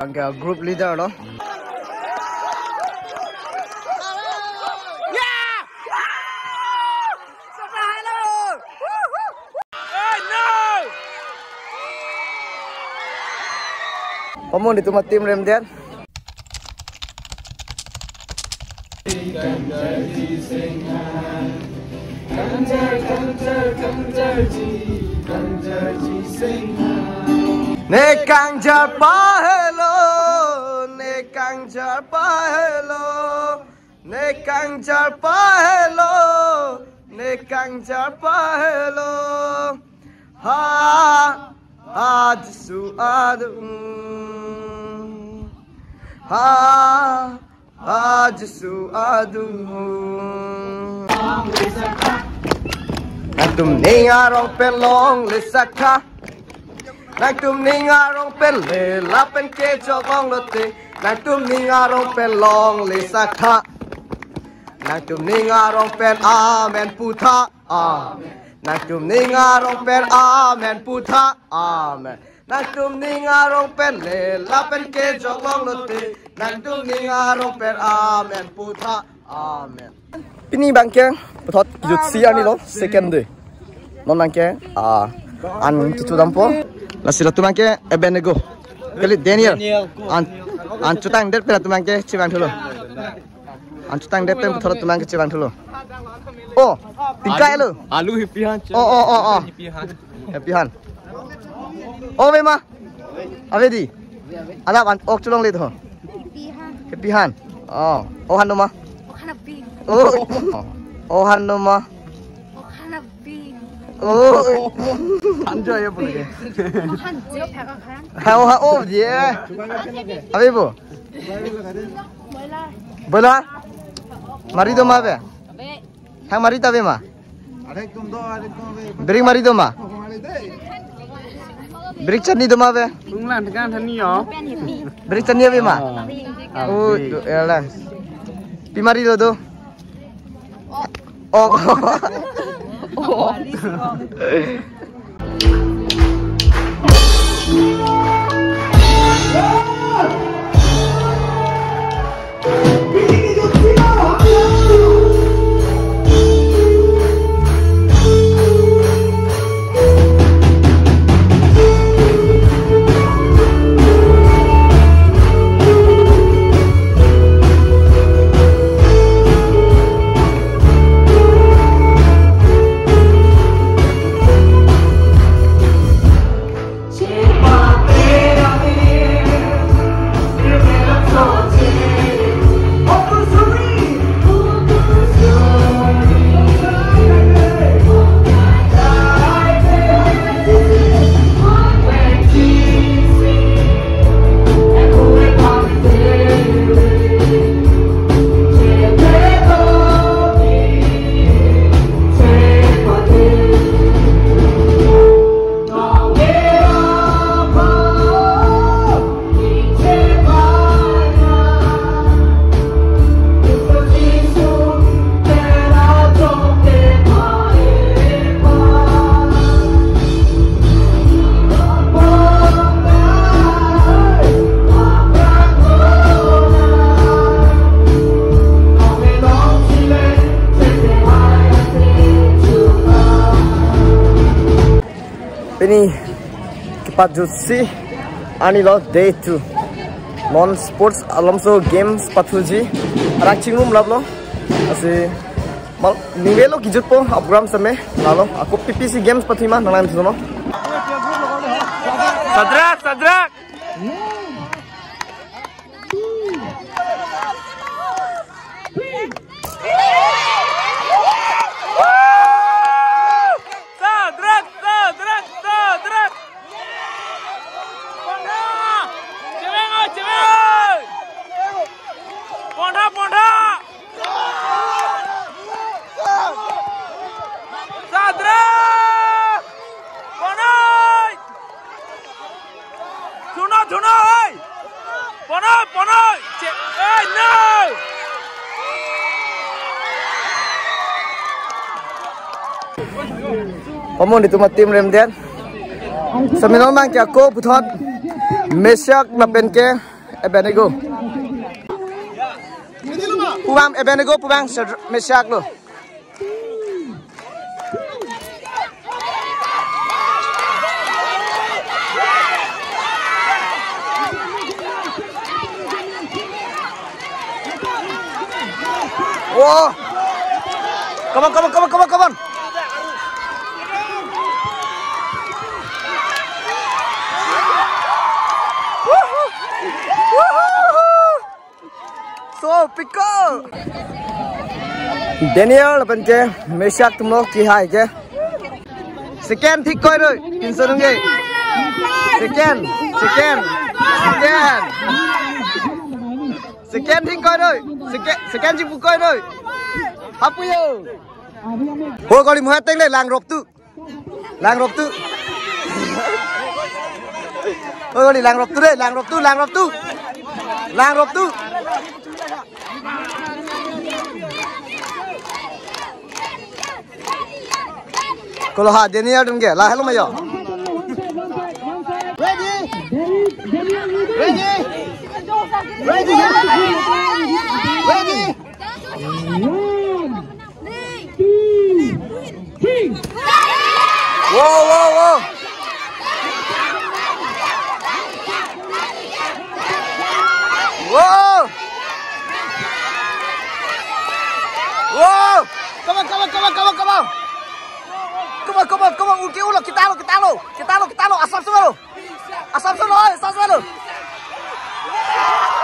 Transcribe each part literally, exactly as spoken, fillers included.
Anke group leader lo. Pamun itu mah tim remdian. Ne kangjar pahelo, ne kangjar pahelo, ne kangjar pahelo, ne kangjar pahelo. Ha, ha, Jisu adung. Ha, ha, Jisu adung. Nangtum ning arong pen longle sakha. Nangtum ning arong pen le lapen kejok longlote. Nangtum ning arong pen longle sakha. Nangtum ning arong pen amen putha. Amen. Nangtum ning arong pen amen putha. Amen. Nangtum ning arong pen le lapen kejok longlote. Nangtum ning arong pen amen putha. Amen. Pini abangke puthot kejutsi arni lo second day. Non abangke, ah, an kecho dampo. Lasi latum abangke Abednego. Kali Daniel. Daniel. An, an chotangdet pen latum abangke chevangthulo. An chotangdet pen puthot latum abangke chevangthulo. Oh, tingkai lo. Alu hipi han. Oh, oh, oh, oh. Hipi han. Hipi han. Oh, ave ma. Ave dei. Adap an ok cholongle tho. Hipi han. Hipi han. Oh, oh han do ma. Oh han api. Oh. Oh han do ma. Oh han api. Oh. Anjo ya pun ke. Oh han je phaka khan. Ha, oh ha, oh je. Ave bo. Boila. Boila. Mari do ma ave. Ave. Hang mari ta ave ma. Birik mari do ma. Birik chutney do ma ave. Unglan kan thani yo. Birik chutney ave ma. Oh, do elang. Pi mari lo do. Oh. Pini kepajutsi arni lo day two. Non sports alomso games pathuji. Arang chingrum laplo. Lasi mal ningve lo kejutpo program same. Lalo ako P P C games pathu ma nanglang thuno. Sadrak, Sadrak. Sadrak, Sadrak, Sadrak. Pondha! Cheveng oi, cheveng oi! Pondha, pondha! Sadrak! Pondha! Thuno, thuno, oi! Pondha, pondha! Che-, oi, no! Pamun itum a-team remdet. Semifinal abang ke ako puthot Meshak lapen ke Abednego. Pu abang Abednego, pu abang Shadr-, Meshak lo. Whoa! Come on, come on, come on, come on, come on! Woohoo! Woohoo! So, piko! Daniel lapen ke Meshak atum lo kehai ke. Second thik koi doi, pinso nungge. Second, second, second. Second thik koi doi, second, second chipu koi doi. Hapu yo. Ho gori muhat teng le lang rop tu. Lang rop tu. Oh, ni lang rop tu deh, lang rop tu, lang rop tu. Lang rop tu. Kolo ha, Daniel atum ke, la hello mayo. Ready? Ready? Ready? Ready? One, two, three. Whoa, whoa, whoa. Whoa. Whoa. Come on, come on, come on, come on, come on. Come on, come on, come on. Uki ulo, kita lo, kita lo. Kita lo, kita lo. Asap semua lo. Asap solo, asap solo.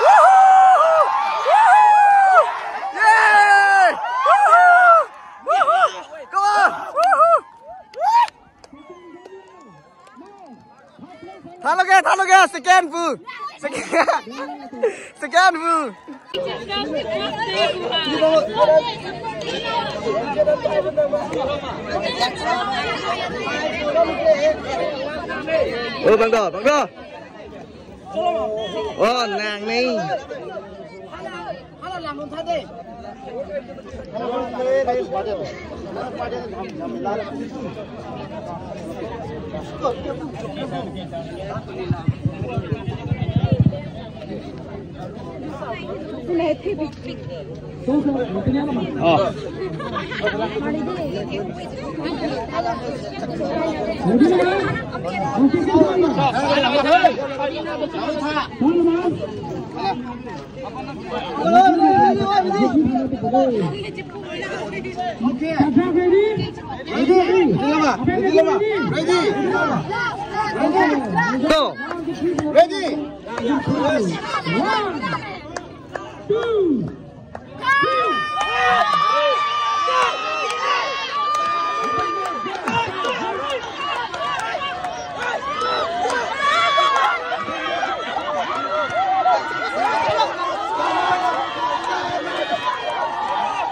Woohoo! Woohoo! Yay! Woohoo! Woohoo! Come on! Woohoo! Thalo ke, thalo ke, second pu. Second, second pu. Oh, bang do, bang do. Oh, nang ni. Ready? Ready? One, two, three.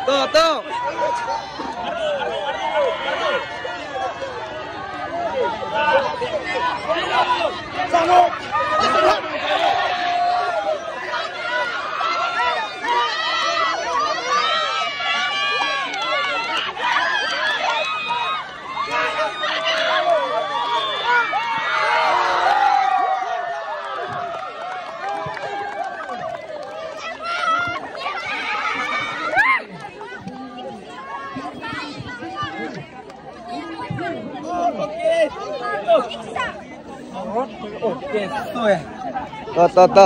To, to. To, to, to.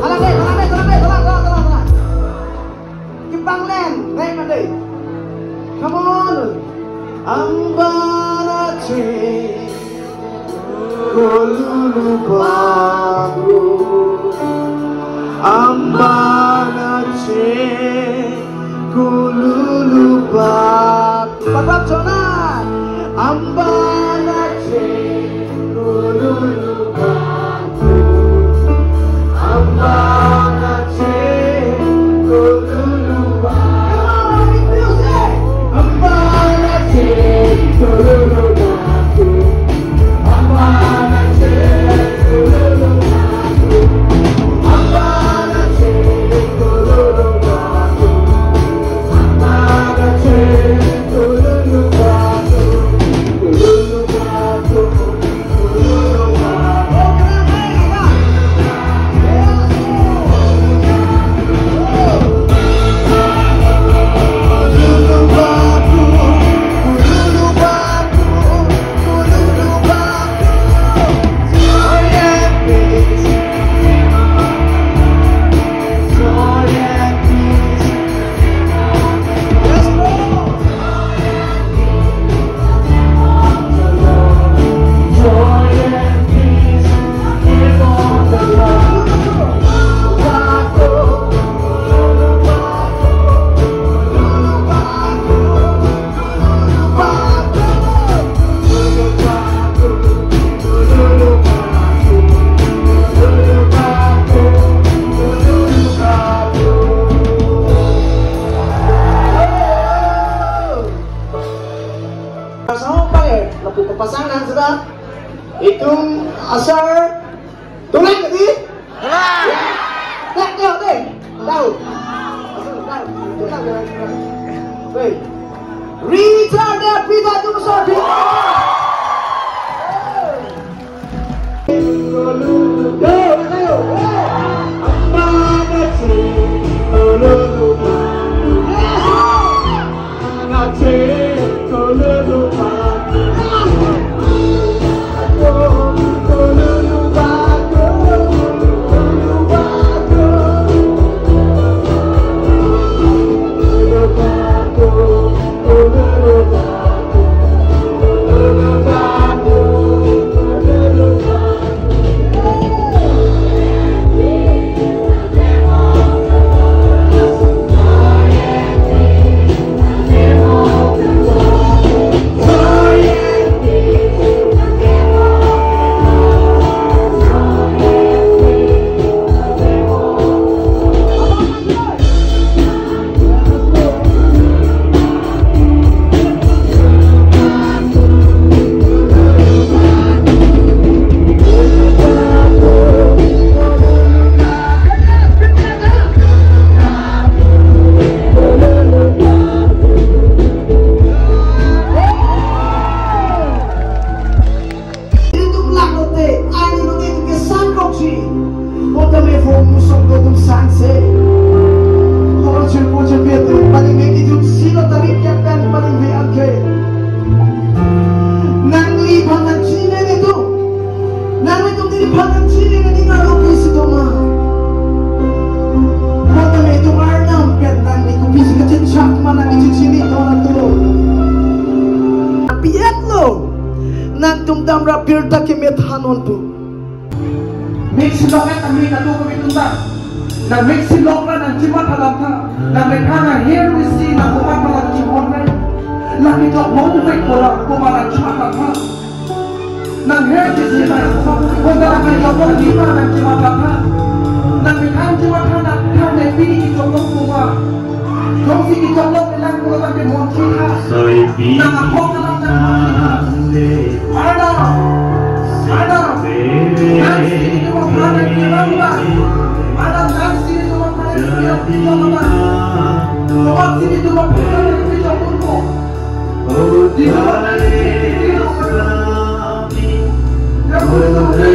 Alang dei, alang dei, alang dei, alang, alang, alang, alang. Kipanglen, neng dei. Come on. Amban ache kolulu bangku. Amban ache kolulu bangku. Patap chonat. Amban ache kolulu bangku. Amban ache kolulu bangku. Come on, music. Amban ache kolulu bangku. Amban ache kolulu bangku. Amban ache kolulu bangku. Pasang pakai, lapu pasang nang sudah. Itum asar tulang tadi. Tulang. Tulang, tulang, tulang. Tahu. Tulang, tulang, tulang. Wait. Rita Depita Tumsor. Itum lak lote, ani lote itum kesan rokji. Botame phone musong do itum sangse. Kol chirpo chirpi atum, palingve kejut si lo tarik ya pen palingve angke. Nangliphan nangchinine itum. Nanglitum neliphan nangchinine, ning arlo pisi toma. Botame itum Arnam pen nangli kopisi kachechak ma nangli chechini tona tu. Apiet lo. Nangtum damra birta kemethanon pu. Miksi lok et ami katu kami tunta. Nang miksi lok ra nangchimatha lam tha. Nang mekha nang her isi nang komat malam chimon re. Nang mi jok mong vek kola komat nangchimatha lam tha. Nang her isi nang komat komat nang jok mong lima nangchimatha lam tha. Nang mekha nangchimatha nang khan nang pini ki jok mong komat. Jongsi kejok lok kelang pulo tangte monsi tha. Nang ahok kelang tang monsi tha. Ada, ada. Nang sini cuma pernah nang kira ulang. Ada nang sini cuma pernah nang kira ulang. Cuma sini cuma pernah nang kira ulang. Di dalam nang sini kira ulang. Yang boleh sampai